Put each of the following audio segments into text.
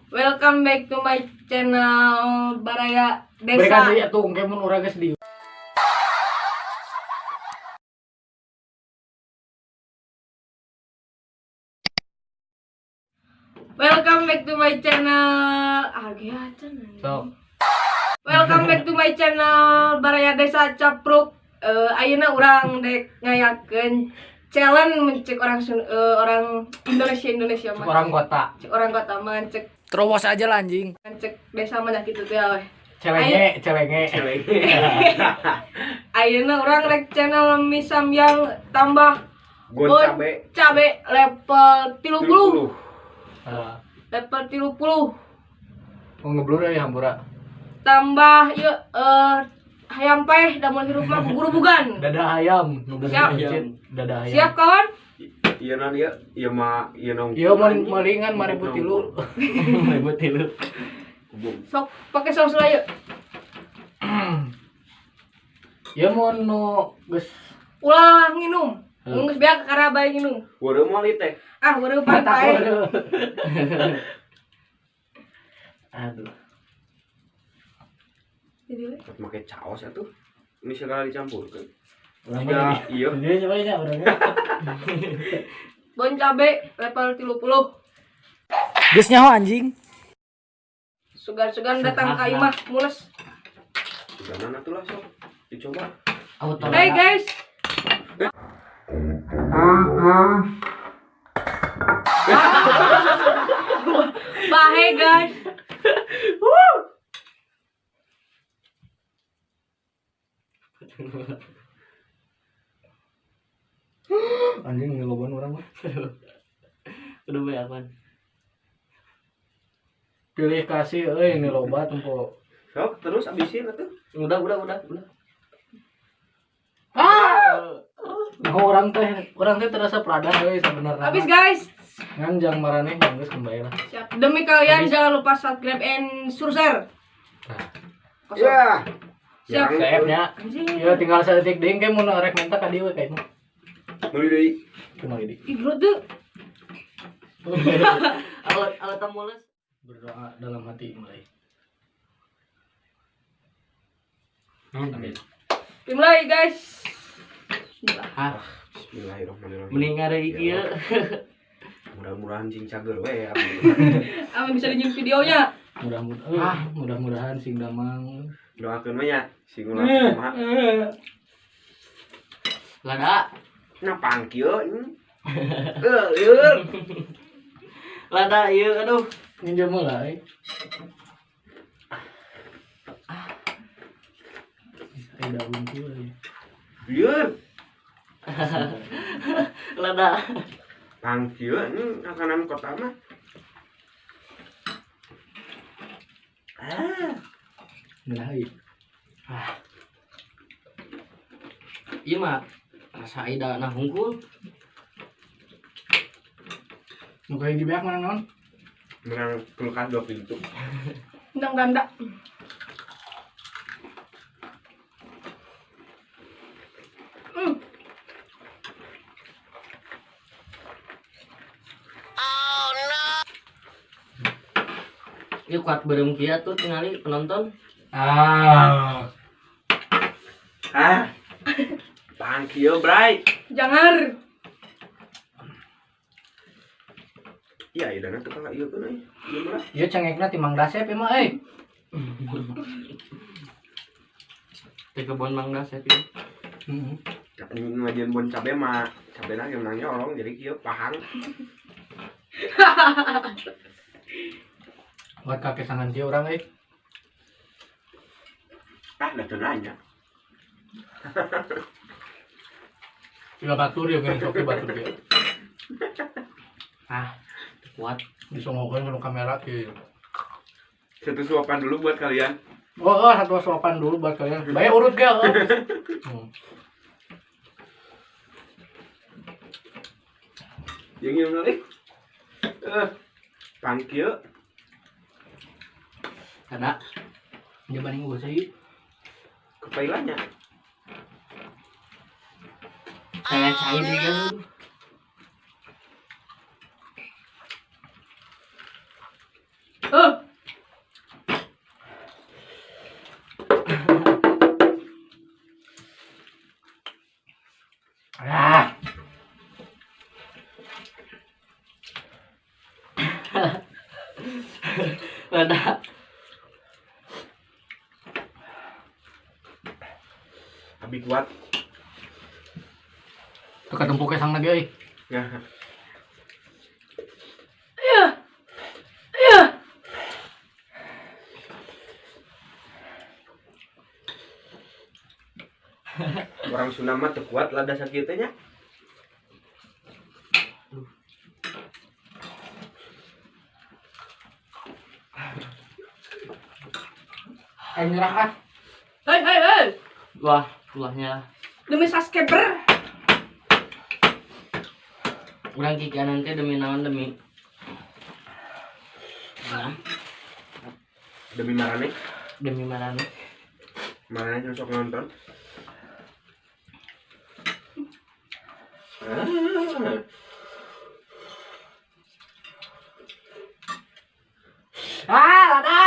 Welcome back to my channel Baraya Berikan Desa. deui atuh engke mun urang geus di Welcome back to my channel. Ah, acan. Sok. Welcome back to my channel Baraya Desa Capruk. Ayeuna urang dek ngayakeun challenge mencek orang orang Indonesia Indonesia mah. Orang kota. Cek orang kota mah cek Terobos aja lah anjing. cek desa mah kitu teh we. Celenge, celenge. Ayeuna urang rek channel mie samyang tambah Gon bon cabe cabe level 30. Heeh. Level 30. Mau ngeblur ya hampura. Tambah ieu hayam paeh da mun hirup mah gurubugan. Dada ayam, nu Siap. Dada ayam. Siap kawan? Iya non iya, iya mah iya nong. Iya mun malingan 1003. 1003. Sok pakai saus lah yuk. Ya mun nu geus Ulah nginum. Mun geus beak kakara bae nginum. Waduh mau teh. Ah, waduh pae. Aduh. Jadi we. Make caos atuh. Ini segala dicampurkeun. Urang Jika iya. Jadi coba ya urang. Bon cabe level 30. Geus nyaho anjing. Sugan-sugan datang ka imah mules. Udah mana tuh lah sok. Dicoba. Auto. Hey guys. Bahe guys. Anjing ngeloban urang mah. Udah bae apaan? Pilih kasih euy ini loba tempo. Sok terus abisin atuh. Udah. Ah! Nah, orang teh terasa peradah euy sebenarnya. Habis guys. Ngan jang maraneh geus kembali lah. Siap. Demi kalian jangan lupa subscribe and share. Nah. Kosong. Ya. Siap. Siap-nya. Anjing. Ya tinggal saeutik deui engke mun rek minta ka dieu we ka imah. Meuli deui. Cuma deui. Ih, bro tuh. Alat mules. Berdoa dalam hati mulai. Ambil. Dimulai guys. Bismillah. Ah, Bismillahirrahmanirrahim. mending ngare iki ya. Mudah-mudahan cing cager we. Aman bisa dijin videonya. Mudah-mudahan mudah-mudahan sing damang. Doakeun we nya sing ulah kumaha. Lada. Nah pangkieu ini. Lieur. Lada ieu aduh. Nginjem mulai. Ai daun kieu euy. Lieur. Lada. Pangkieu ini makanan kota mah. Ah. Ngeunah euy. Ah. Ieu mah rasa aida nah hungkul. Nu kayak dibeak mana naon? Menang kulkas 2 pintu. Undang ganda. Ieu kuat beureum kieu tuh tingali penonton. Ah. Ah. Pangkieu, Bray. Jangar. Iya, iya dana tukang ieu keun euy. Ieu mah. Ieu cengekna ti Mang Dasep ieu mah euy. Teh kebon Mang Dasep ieu. Heeh. Anjing ngajian bon cabe mah, cabena ge menang nyolong jadi kieu pahang. Buat kakek sangan kieu urang euy. Ah, da teu nanya. Tiga batur ya geuning sok batur kieu. Ah, kuat. Disongokeun kana kamera kieu. Satu suapan dulu buat kalian. Oh, satu suapan dulu buat kalian. Bae urut ge. Yang ieu meuli. Pangkieu. Ada. Jaban gua sih. Kepailanya. Saya cair juga. Ah. Ada. Abi kuat. Tuh ketempuk kesang lagi euy. Ya. Iya. Iya. Orang Sunda mah teu kuat lada sakieu teh nya. Ayo nyerah ah. Hei hei hei. Wah, tulahnya. Demi subscriber. Urang kikianan teh demi naon demi. Nah. Demi marane. Demi marane. Marane sok nonton. Ah, lada.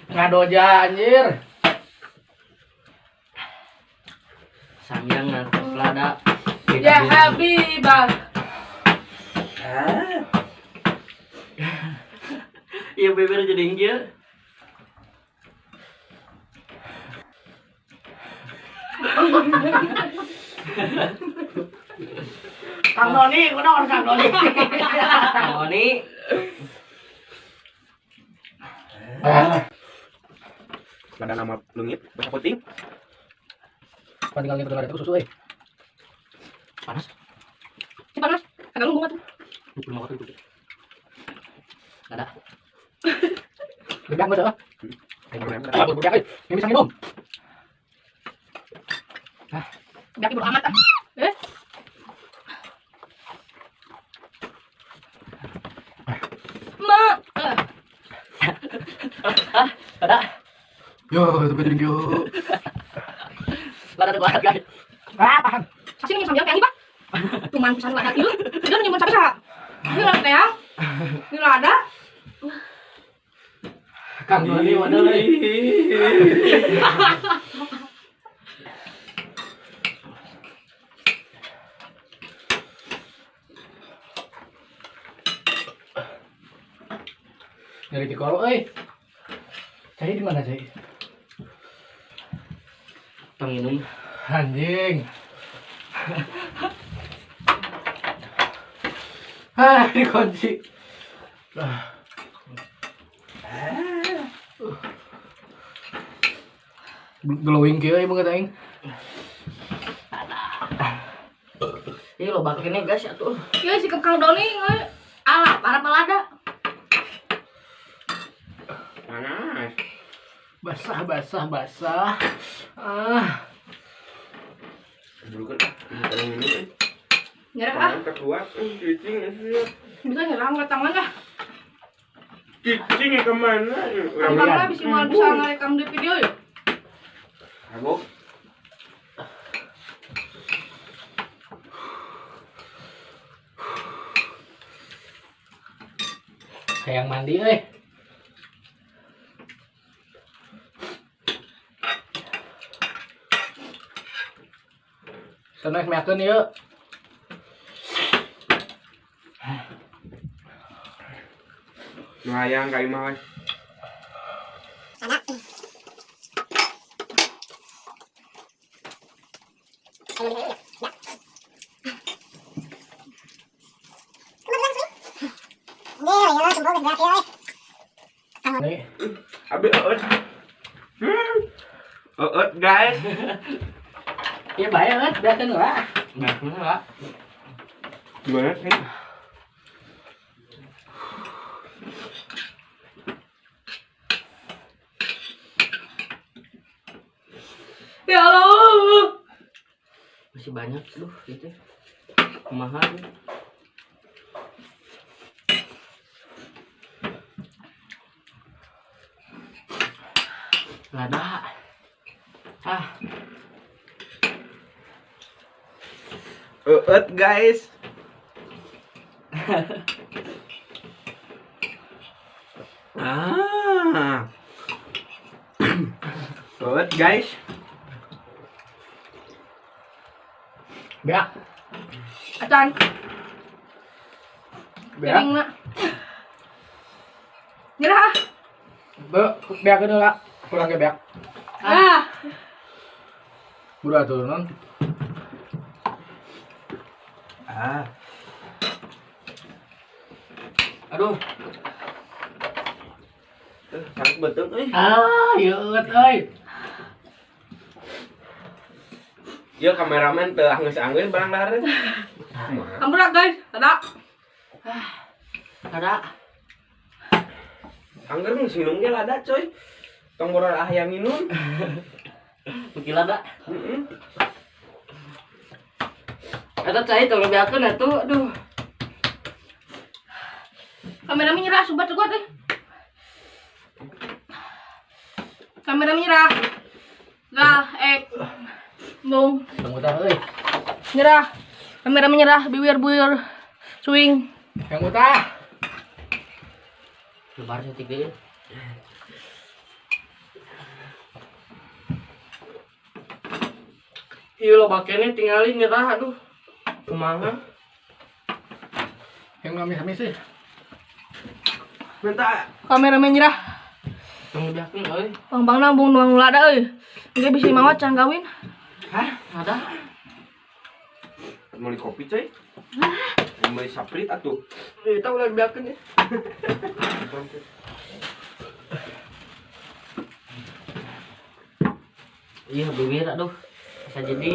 Ngadoja anjir. Samyang ngantos lada. Ya Habibah. Iya beber jadi kieu. Kang Doni, kunaon Kang Doni? Kang Doni. Lada nama leungit, bahasa penting. Tinggal ngikut lada itu susu euy. Panas. Si panas. Kagak lumbung atuh. 25 waktu itu. Lada. Bebeak geus heuh. Bebeak euy. Ini bisa minum. Hah. Bebeak bodo amat ah. Eh. Ma. Ah, lada. Yo, itu jadi yo. Lada teu kuat, guys. Ah, paham. Sini minum sambil kayak Pak. Cuman pisan lada ieu. Dia nyimpen saha? Ini lada teh. Ini lada. Kang Doni waduh euy. Nyari tikoro euy. Cai di mana cai? Panginum. Anjing. Ah, dikunci. Glowing kieu euy banget aing. Ih loba kene guys atuh. Ieu sikap Kang Doni euy. Ala para palada. Panas. Basah basah basah. Ah. Dulu kan ini. Nyerah ah. Keluar cicing. Bisa nyerah angkat tangan lah. Cicing ya kemana? Orang bisa mau bisa ngerekam di video ya. Aku. Hayang mandi euy. Sana meakeun ieu. Nu hayang ka imah we. Nih. Abi eueut. Eueut guys. Iya bae eueut beakeun lah. Beakeun lah. Gimana sih? Ya Allah. Masih banyak duh gitu. Kumaha tuh. Lada. Ah. Eueut guys. Ah. Eueut guys. Beak. Acan. Beak. Piringna. Nyerah. Beak heula. Kurang ge beak. Ah. Buru atuh non. Ah. Aduh. Sangat betul euy. Ah, ieu euy. Ieu kameramen teu anggeus-anggeus barang dahareun. Ampura guys, ada. Ada. Angger geus minum ge lada coy. Tong boror hayang minum. Beuki lada. Heeh. Eta cai tong beakeun atuh, aduh. Kameramen nyerah, sobat kuat euy. Kameramen nyerah. Lah, Bung. Tunggu tah euy. Nyerah. Kameramen nyerah, biwir buir. Swing. Yang utah. Lebar saeutik deui. Ieu loba keneh tingali nyerah aduh. Kumaha? Yang amis-amis sih. Minta Kameramen nyerah. Tong beakeun euy. Pang-pangna bung nuang lada euy. Engke bisi mawat can kawin. Hah? Ada? Meuli kopi coy. Meuli saprit atuh. Eta ulah beakeun ya. Iya bibir aduh. Bisa jadi.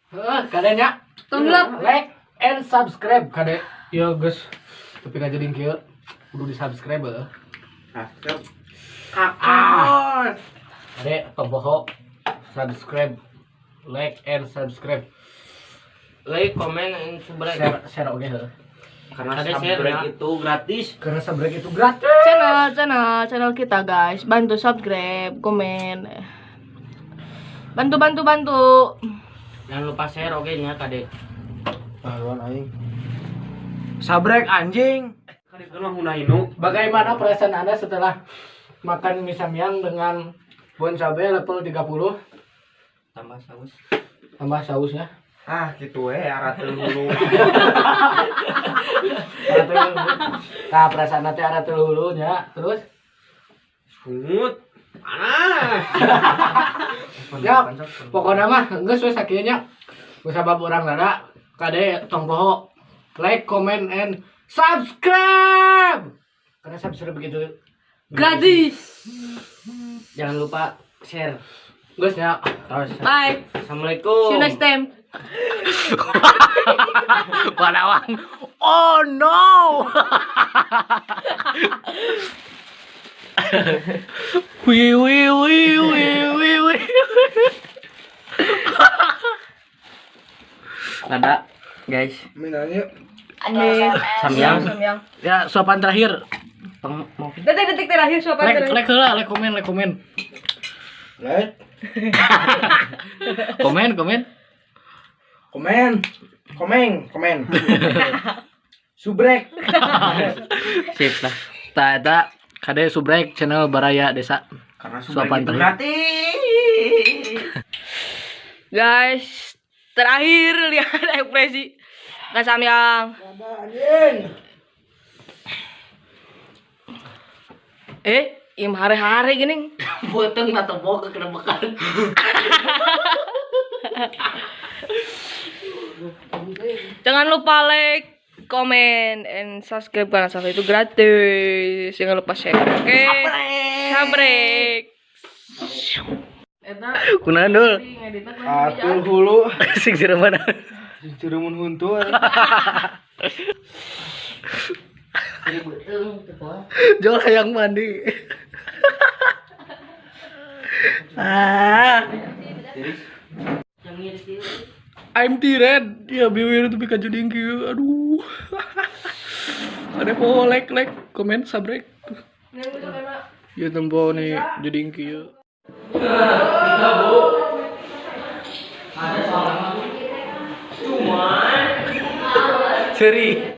Heeh, kade nya. Tong gelap. Like and subscribe kade. Ieu geus tapi ka jadi kieu kudu di-subscribe heuh. Subscribe. Ah. Kade tong poho subscribe, like and subscribe. Like, comment, and subscribe. Share oge heuh. Karena Kade share, subscribe ya. itu gratis. Karena subscribe itu gratis. Channel kita guys, bantu subscribe, komen. Bantu. Jangan lupa share oge nya kade. Paluan aing. Sabrek anjing. Kade mah hunahinu. Bagaimana perasaan Anda setelah makan mie samyang dengan bon cabe level 30 Tambah saus. tambah sausnya? Ah, gitu we arateul hulu. Nah, perasaan nanti arateul hulu nya. Terus Sungut. Panas. ya, pokoknya mah geus we sakieu nya. Ku sabab urang lada kade tong poho like, comment, and subscribe. Karena subscribe begitu Gratis. Jangan lupa share. Geus nya. Terus. Bye. Assalamualaikum. See you next time. Walawang. Oh no. Wih wih wih wih wih wih. Lada, guys. Minanya. Anjing. Samyang. Samyang. Ya, suapan terakhir. Tong mau Detik-detik terakhir suapan Like terakhir. like heula, like komen, like komen. Like, Komen, komen. komen, komen, komen. Subrek. Sip lah. Ta eta kade subrek channel Baraya Desa. Karena Suapan subrek itu terakhir. gratis. Guys, terakhir lihat ekspresi Kak Samyang. Im hare-hare gini. Potong atau bawa ke kerebekan. Jangan lupa like, comment, and subscribe karena subscribe itu gratis. Jangan lupa share. Oke. Sabrek. Kunaon dul? Atul hulu. Sing sireman. Ciremun huntu. Jol hayang mandi. Ah. I'm T-Red. Ya biwir tapi kajuding kieu. Aduh. Ada po like like komen subrek. Ya tempo nih juding kieu. Seuri.